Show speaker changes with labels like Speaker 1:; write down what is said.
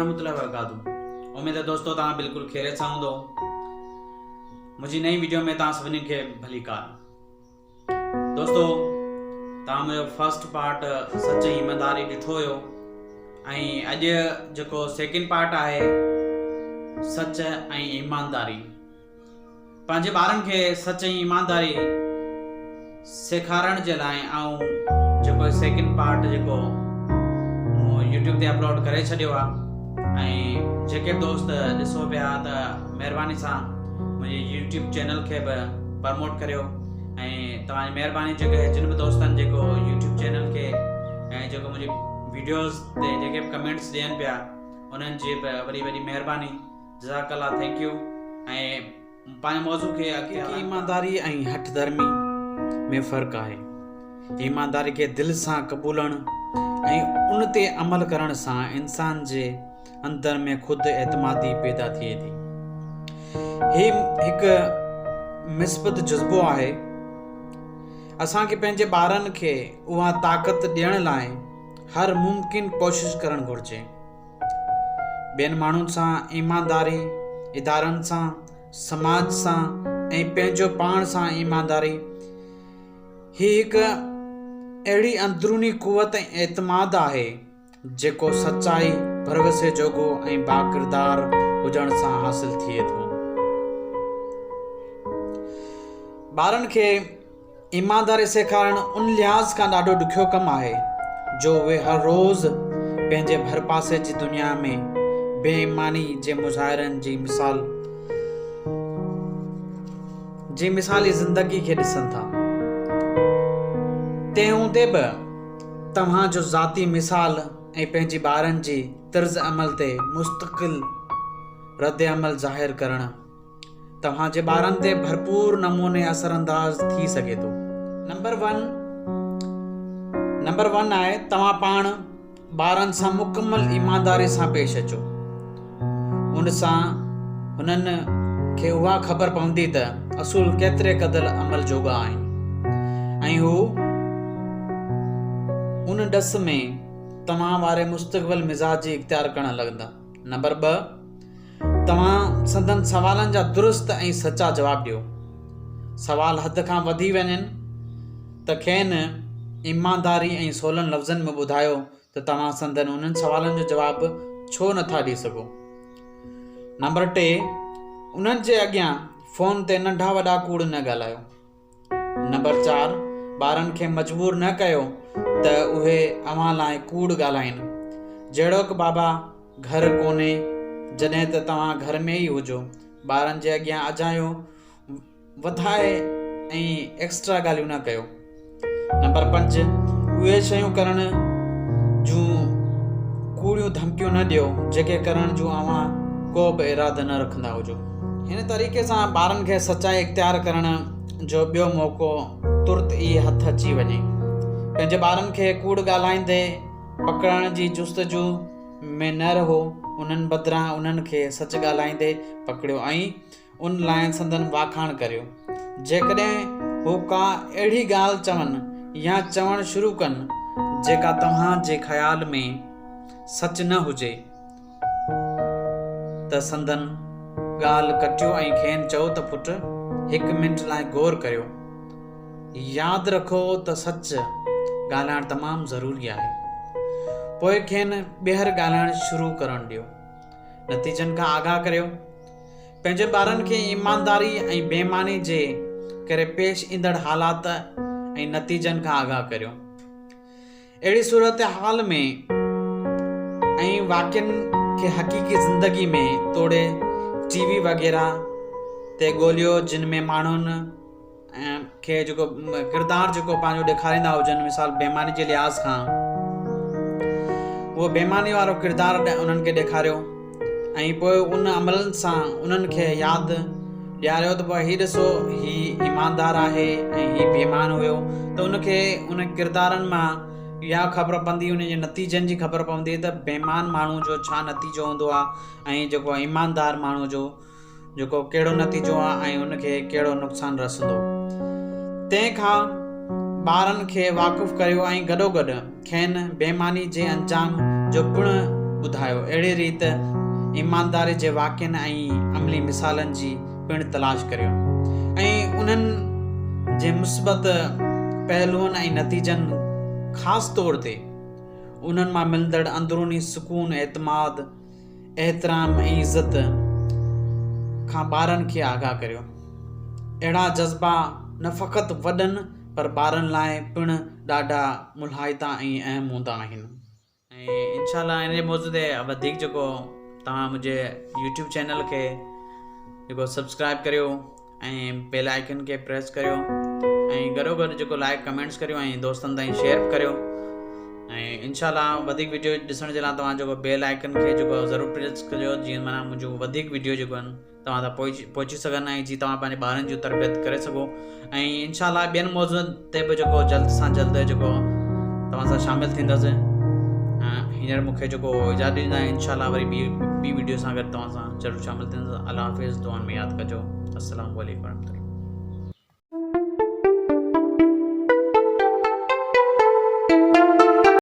Speaker 1: ورحمة الله وبرڪاته. اميد دوستو توهان بلڪل خيريت سان هوندو. منهنجي نئين ويڊيو ۾ توهان سڀني کي ڀليڪار. دوستو توهان منهنجو فرسٽ پارٽ سچ ۽ ايمانداري ڏٺو هيو ۽ اڄ جيڪو سيڪنڊ پارٽ آهي سچ ۽ ايمانداري. پنهنجي ٻارن کي سچ ۽ ايمانداري سيکارڻ جي لاء آئون جيڪو سيڪنڊ پارٽ جيڪو مون يوٽيوب تي اپلوڊ ڪري ڇڏيو آهي ۽ جيڪي به دوست ڏسو پيا ته مهرباني سان منهنجي يوٽيوب چينل کي به پرموٽ ڪريو ۽ توهان جي مهرباني جيڪي جن به دوستن جيڪو يوٽيوب چينل کي ۽ جيڪو منهنجي ويڊيوز تي جيڪي به ڪمينٽس ڏين پيا انهن جي به وڏي وڏي مهرباني. جزاڪ الله thank you ۽ پنهنجي موضوع کي اڳتي هلائي. ايمانداري ۽ هٺ ڌرمي ۾ فرق آهي. ايمانداري کي دل سان قبولڻ ۽ ان تي عمل ڪرڻ سان انسان جي اندر ۾ خود اعتمادي پيدا ٿئي ٿي. هي هڪ مثبت جذبو آهي. اسان کي پنهنجي ٻارن کي اها طاقت ڏيڻ لاء هر ممڪن ڪوشش ڪرڻ گهرجي. ٻين ماڻهن سان ايمانداري، ادارن سان، سماج سان ۽ پنهنجو پاڻ سان ايمانداري هي هڪ اهڙي اندروني قوت ۽ اعتماد آهي جيڪو سچائي، ڀروسي جوڳو ۽ باڪردار هجڻ سان حاصل ٿئي ٿو. ٻارن کي ايمانداري سيکارڻ ان لحاظ کان ڏاڍو ڏکيو ڪم آهي جو اهي هر روز پنهنجي ڀرپاسي جي دنيا ۾ بي ايماني جي مظاهرن جي مثال جي مثالي زندگي کي ڏسن ٿا. تنهن هوندي به توهان جو ذاتي مثال ۽ پنهنجي ٻارن جي طرز عمل تي مستقل ردعمل ظاهر ڪرڻ توهان جي ٻارن تي ڀرپور نموني اثرانداز ٿي سگهي ٿو. نمبر ون نمبر ون آهي توهان پاڻ ٻارن سان مڪمل ايمانداري سان پيش اچو. ان سان هنن کي اها خبر پوندي ته اصول ڪيتري قدر عمل جوڳا آهن ۽ هو ان ڏس ۾ توهان واري مستقبل مزاج جي اختيار ڪرڻ لڳندا. نمبر 2، توهان سندن سوالن جا درست ۽ سچا جواب ڏيو. سوال حد کان وڌي وڃن ته کين ايمانداري ۽ سولن لفظن ۾ ٻڌايو ته توهان سندن انهن سوالن جو جواب ڇو نٿا ڏئي سگهو. نمبر 3، انهن جي اڳيان فون تي ننڍا وڏا ڪوڙ نه ڳالهايو. نمبر 4، ٻارن کي مجبور نه ڪيو ته اهي اوهان لاء ڪوڙ ڳالهائين. جهڙوڪ بابا گهر ڪونهي جڏهن ته توهان گهر ۾ ئي هجو. ٻارن جي اڳيان اجايو وڌائي ۽ ايڪسٽرا ڳالهيون نه ڪيو. نمبر 5، اهي شيون ڪرڻ جون ڪوڙيون ڌمڪيون نه ڏيو جيڪي ڪرڻ جون اوهان ڪو به ارادو نه رکندا هجو. هن طريقي سان ٻارن کي سچائي اختيار ڪرڻ جو ٻيو موقعو ترت ئي هٿ اچي وڃي. پنهنجي ٻارن کي ڪوڙ ڳالهائيندي پڪڙڻ جي جستجو ۾ نه رهو، انهن بدران انهن کي سچ ڳالهائيندي پڪڙيو ۽ ان لاء سندن واکاڻ ڪريو. جيڪڏهن هو ڪا اهڙي ڳالهه چون يا چوڻ شروع ڪن جيڪا توهان جي خيال ۾ سچ نه هجي ته سندن ڳالهه ڪٽيو ۽ کين چئو ته پٽ هڪ منٽ لاء غور ڪريو. ياد رکو ته سچ ڳالهائڻ تمام ضروري آهي. پوء کين ٻيهر ڳالهائڻ شروع ڪرڻ ڏيو. نتيجن کان آگاهه ڪريو. پنهنجي ٻارن کي ايمانداري ۽ بي ايماني جي ڪري پيش ايندڙ حالات ۽ نتيجن کان آگاهه ڪريو. اهڙي صورتحال ۾ ۽ واقعن کي حقيقي زندگي ۾ توڙي ٽي وي وغيره تي ڳوليو جن ۾ ماڻهن کي جيڪو ڪردار جيڪو پنهنجو ڏيکاريندا هجن مثال بيماني جي لحاظ کان اهو بيماني وارو ڪردار انهن کي ڏيکاريو ۽ پوء ان عملن سان انهن کي ياد ڏياريو ته پوء هي ڏسو هي ايماندار آهي ۽ هي بيمان هيو ته ان کي ان ڪردارن مان اها خبر پوندي ان جي نتيجن جي خبر پوندي ته بيمان ماڻهو جو ڇا نتيجو هوندو آهي ۽ جيڪو ايماندار ماڻهو جو جيڪو ڪهڙو نتيجو آ ۽ ان کي ڪهڙو نقصان رسندو تنهن کان ٻارن کي واقف ڪريو ۽ گڏوگڏ کين بيماني جي انجام جو پڻ ٻڌايو. اهڙي ريت ايمانداري جي واقعن ۽ عملي مثالن جي پڻ تلاش ڪريو ۽ انهن جي مثبت پهلوئن ۽ نتيجن خاص طور تي انهن مان ملندڙ اندروني سڪون، اعتماد، احترام ۽ عزت کان ٻارن کي آگاهه ڪريو. اهڙا جذبا نه فقط وڏن پر ٻارن لاء پڻ ڏاڍا ملهائتا ۽ اهم هوندا آهن. ۽ انشاء الله ان جي موضوع تي وڌيڪ جيڪو توهان منهنجي يوٽيوب چينل کي جيڪو سبسڪرائب ڪريو ۽ بيل آئيڪن کي پريس ڪريو ۽ گڏو گڏ جيڪو لائڪ ڪمينٽس ڪريو ۽ دوستن تائين شيئر به ڪريو ۽ انشاء الله وڌيڪ ويڊيو ڏسڻ جي لاء توهان جيڪو بيل آئيڪن کي جيڪو ضرور پريس ڪجو جيئن معنيٰ منهنجو وڌيڪ ويڊيو جيڪو آهن توهان تائين پهچي سگهن ۽ جي توهان پنهنجي ٻارن جون تربيت ڪري سگهو ۽ انشاء الله ٻين موضوعن تي به جيڪو جلد سان جلد جيڪو توهان سان شامل ٿيندس هينئر مون کي جيڪو اجازت ڏيندا انشاء الله وري ٻي ٻي ويڊيو سان گڏ توهان سان ضرور شامل ٿيندس الله حافظ دعائن ۾ ياد ڪجو السلام عليڪم ورحمة الله.